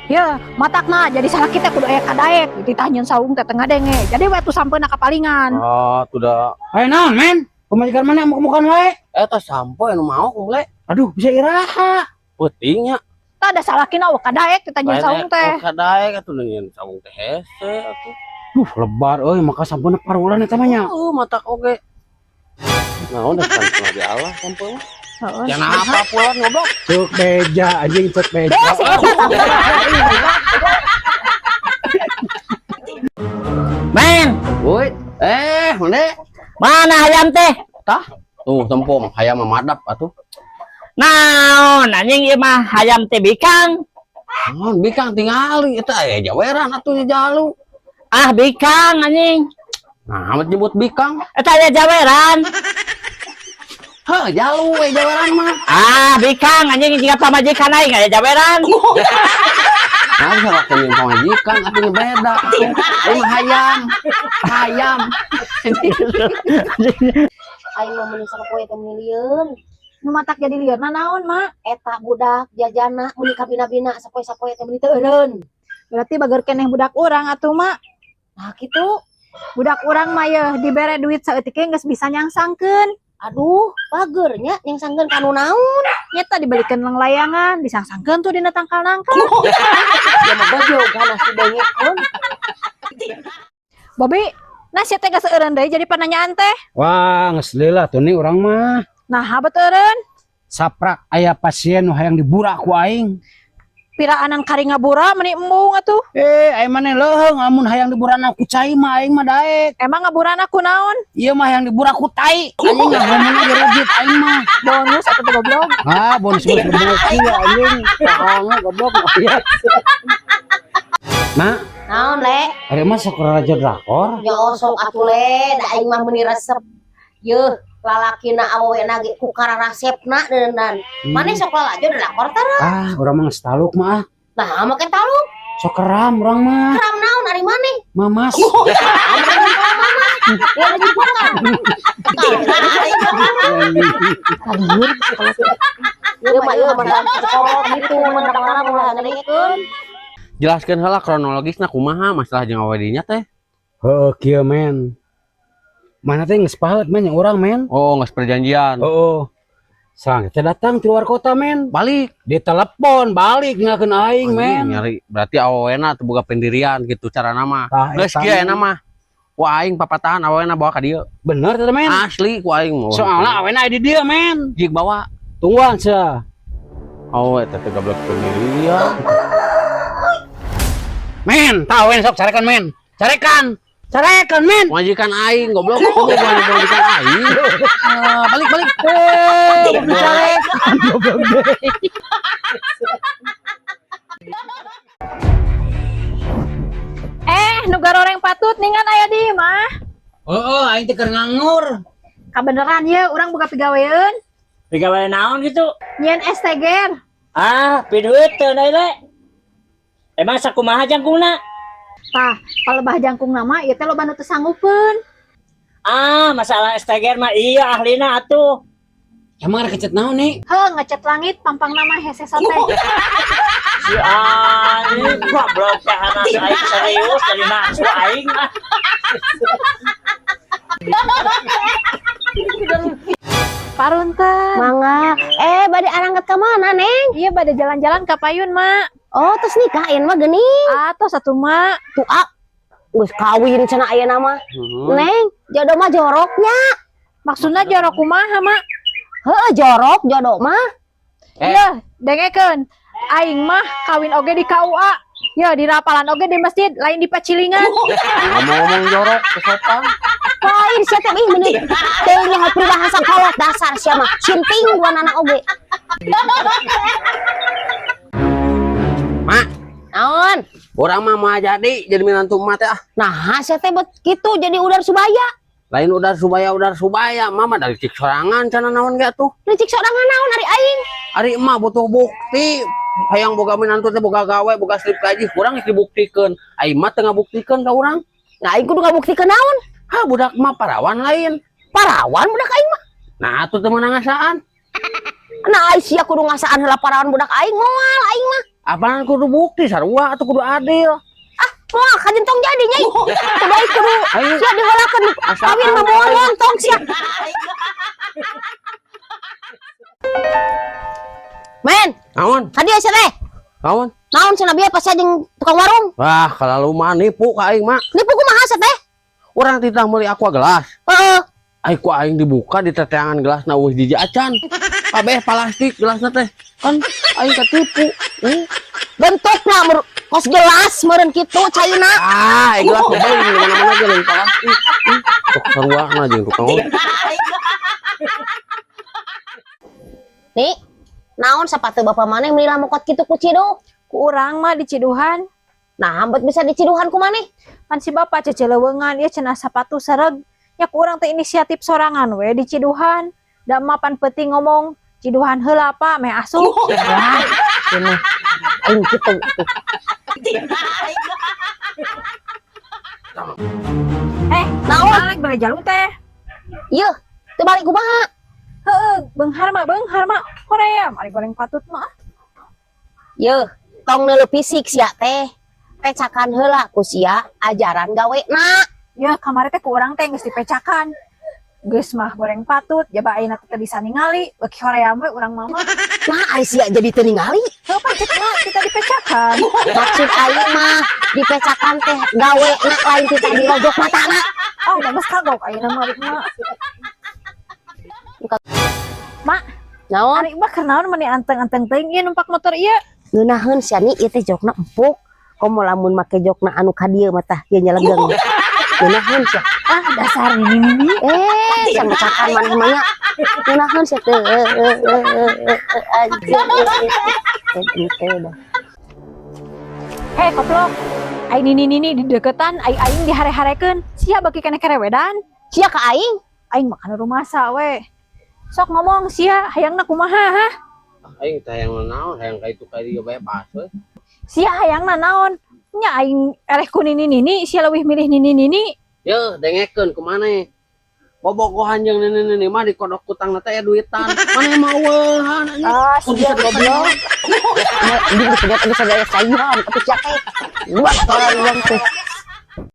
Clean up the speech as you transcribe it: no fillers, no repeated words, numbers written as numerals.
Ya, matakna jadi salaki teh kudu aya kadaek, dititah nyieun saung teh teu ngadenge. Jadi we tuh sampeuna kapalingan. Ah, tuh dah. Ayo naon, men? Pamajikan mana amuk-amukan wae? Eta sampo anu mau kumle. Aduh, bisa iraha. Peutingnya. Tah da salakina euweuh kadaek titah nyieun saung teh. Kadaek atuh nyieun saung teh hese atuh. Duh, lebar euy, maka sampuna parulan eta mah nya. Heeh, matak oge. Naon dah kan di Allah sampo mah. Heeh. Jangan apa pulang goblok. Cuk beja anjing, cuk beja. Deh, si eta tah. Men, Woi, mende. Mana hayam teh? Tah. Tuh, tempo mah hayam mah madap atuh. Naon anjing ieu mah hayam teh bikang. Naon bikang tingali eta aya jaweran atuh nya jalu. Ah bikang anjing. Nah, amat nyebut bikang. Eta aya jaweran. Heh, jalu we jaweran mah. Ah bikang anjing jika pamajikan aing aya jaweran. Nah, salah kenyang pamajikan atuh beda. Ini mah hayam. Hayam. Aing mah meuni sapoe teh meuni lieun. Nu matak jadi lieurna naon, Mak? Eta budak jajana meuni kabina-bina sapoe-sapoe teh meuni teu eureun. Berarti bager keneh budak urang atuh, Mak. Nah kitu. Budak urang mah yeuh dibere duit saeutik ge geus bisa nyangsangkeun. Aduh, bager nya nyangsangkeun ka nu naon? Nyeta dibelikeun lenglayangan, disangsangkeun tuh dina tangkal nangka. Ya mah bejog kana si dengekeun. Bobi, nah sia teh geus eureun deui jadi pananyaan teh. Wah, geus leulah tuh nih urang mah. Nah, bet eureun? Saprak aya pasien nu hayang diburak ku aing. Piraanan kari ngabura meuni embung atuh. Eh, aing maneh leuheung amun hayang diburana ku cai mah aing mah daek. Emang ngaburana ku naon? Ieu mah hayang diburak ku tai. Anjing ngomongna ge rujit aing mah. Bonus atuh teh goblok. Ah, bonus bonus goblok kieu anjing. Bohongnya goblok. Iya. Mak, Naon le? ari mah sok raja drakor. Nya osok atuh le, da aing mah meuni resep. Yeuh, lalakina awewena ge ku kararasepna deuneunan. Maneh sok lalajo drakor tara? Ah, urang mah geus taluk mah ah. Nah, make taluk. Sok keram urang mah. Keram naon ari maneh? Mamas. Ya dibuka. Ieu mah ieu mah sekolah gitu mun drakor ulah ngeunikeun. Jelaskeun heula kronologisna kumaha masalah jeung awewe dinya teh. Heuh, kieu men. Mana teh geus paheut men yang urang men. Oh, geus perjanjian. Heeh. Sang teh datang di luar kota men. Balik. Di telepon balik ninggalkeun aing men. Nyari berarti awewena teu boga pendirian gitu carana mah. Tah, Geus eta, kieu men. ena mah. Ku aing papatahan awewena bawa ka dieu. Bener teh men. Asli ku aing mah. Soalnya awena aya di dieu men. Jik bawa. Tungguan sia. Awewe teh teu gablek pendirian. Men, tah awen sok carekan men. Carekan. Carekan men. Majikan aing goblok. Kok bukan majikan aing. Ah, balik balik. Eh, dicarekan goblok deh. Eh, nu garoreng patut ningan aya di mah. Heeh, aing teh keur nganggur. Kabeneran ye urang boga pigaweun. Pigawe naon gitu? Nyieun STG. Ah, piduiteun euy le. Emang sakumaha jangkungna? Tah, palebah jangkung nama ieu teh loba nu teu sanggupeun. Ah, masalah STG mah iya ahlina atuh. Emang rek kecet naon nih? Heuh, ngecet langit pampang nama hese sate. Si anjing goblok teh anak aing serius jadi nafsu aing ah. Parunten. Mangga. Bade arangkat ka mana, Neng? Iya bade jalan-jalan ka payun, Mak. Oh, terus nikah ayeuna mah geuning. Atos atuh, Mak. Tuh ah. Geus kawin cenah ayeuna mah. Neng, jodoh mah joroknya. Maksudna jorok kumaha, Mak? Heuh, jorok jodoh mah. Iya, dengekeun. Aing mah kawin oge di KUA. Ya, di rapalan oge di masjid, lain di pacilingan. Ngomong-ngomong jorok kesopan. Lain sia teh ih meuni teu nyaho peribahasa kolot dasar sia mah. Sinting dua anak oge. Mak, Naon? urang mah moal jadi minantu emak teh ah. Nah, sia teh bet kitu jadi udar subaya. Lain udar subaya, mama dari cik sorangan cenah naon ge atuh. Licik sorangan naon ari aing? Ari emak butuh bukti. Hayang boga minantu teh boga gawe, boga slip gaji, kurang geus dibuktikeun. Aing mah teu ngabuktikeun ka urang. Nah, aing kudu ngabuktikeun naon? Hah, budak mah parawan lain. Parawan budak aing mah. Nah, atuh teu meunang ngasaan. Nah, ai sia kudu ngasaan heula parawan budak aing moal aing mah. Apaan kudu bukti sarua atau kudu adil. Moal kajen tong jadi nyai. Kudu aing kudu Ayo. sia diheulakeun kawin mah moal lontong sia. Men, Naon? hadiah sia teh. Naon? Naon cenah bieu pas jeung tukang warung? Wah, kalau mah nipu ka aing mah. Nipu kumaha sia teh? Urang titah meuli aqua gelas. Heeh. Ai ku aing dibuka di teteangan gelas na eueuh jiji acan. Kabeh plastik gelasna teh. Kan aing ketipu. Bentukna kos gelas meureun kitu caina. Ah, ai gelas mah di mana-mana ge lain plastik. Sok saruana jeung tukang ojek. Nih, naon sapatu bapak maneh meuli lamokot kitu ku Ciduh? Ku urang mah diciduhan. Nah, bet bisa diciduhan ku maneh. Pan si bapak cecelewengan ieu cenah sapatu sereg. Nya ku urang teh inisiatif sorangan we diciduhan. Da mah pan peuting ngomong ciduhan heula pak meh asup. Wah, ini aing kitu. Naon? Balik balik jalu teh. Yeuh, teu balik kumaha? Heeh, beunghar mah hoream ari goreng patut mah. Yeuh, tong neuleuh fisik sia teh. Pecakan heula ku sia ajaran gawena. Ya kamari teh ku urang teh geus dipecakan. Geus mah goreng patut, jaba ayeuna teh teu bisa ningali, beuki hoream we urang mah. Nah, ari sia jadi teu ningali. Heuh pan cek mah kita dipecakan. Maksud aing mah dipecakan teh gawena lain titah dirojok matana. Oh, da geus kagok ayeuna mah ari mah. Mak, Naon? ari mah keur naon meni anteng-anteng teuing ieu numpak motor ieu? Ngeunaheun sia ni ieu teh jokna empuk. Komo lamun make jokna anu ka dieu mah tah ieu nyelegeung. Ngeunaheun sia. Ah, dasar ini nini. Eh, sia mecakan maneh mah nya. Ngeunaheun sia teh. Anjir. Ente dah. Hei, koplok. Ai nini nini di deketan, ai aing dihare-harekeun. Sia baki keneh kerewedan. Sia ka aing? Aing makan rumasa we. Sok ngomong sia hayangna kumaha ha? Aing teh hayang naon, hayang ka itu ka dieu bae pas we. Sia hayangna naon? Nya aing eleh ku nini nini, sia leuwih milih nini nini. Yeuh, dengekeun ku maneh. Bobogohan jeung nini-nini mah dikodok kutangna teh aya duitan. Maneh mah eueuhan anjing. Ah, Kudu sia bisa goblok. Ini geus geus gaya sayan, tapi sia teh. Buat orang uang teh.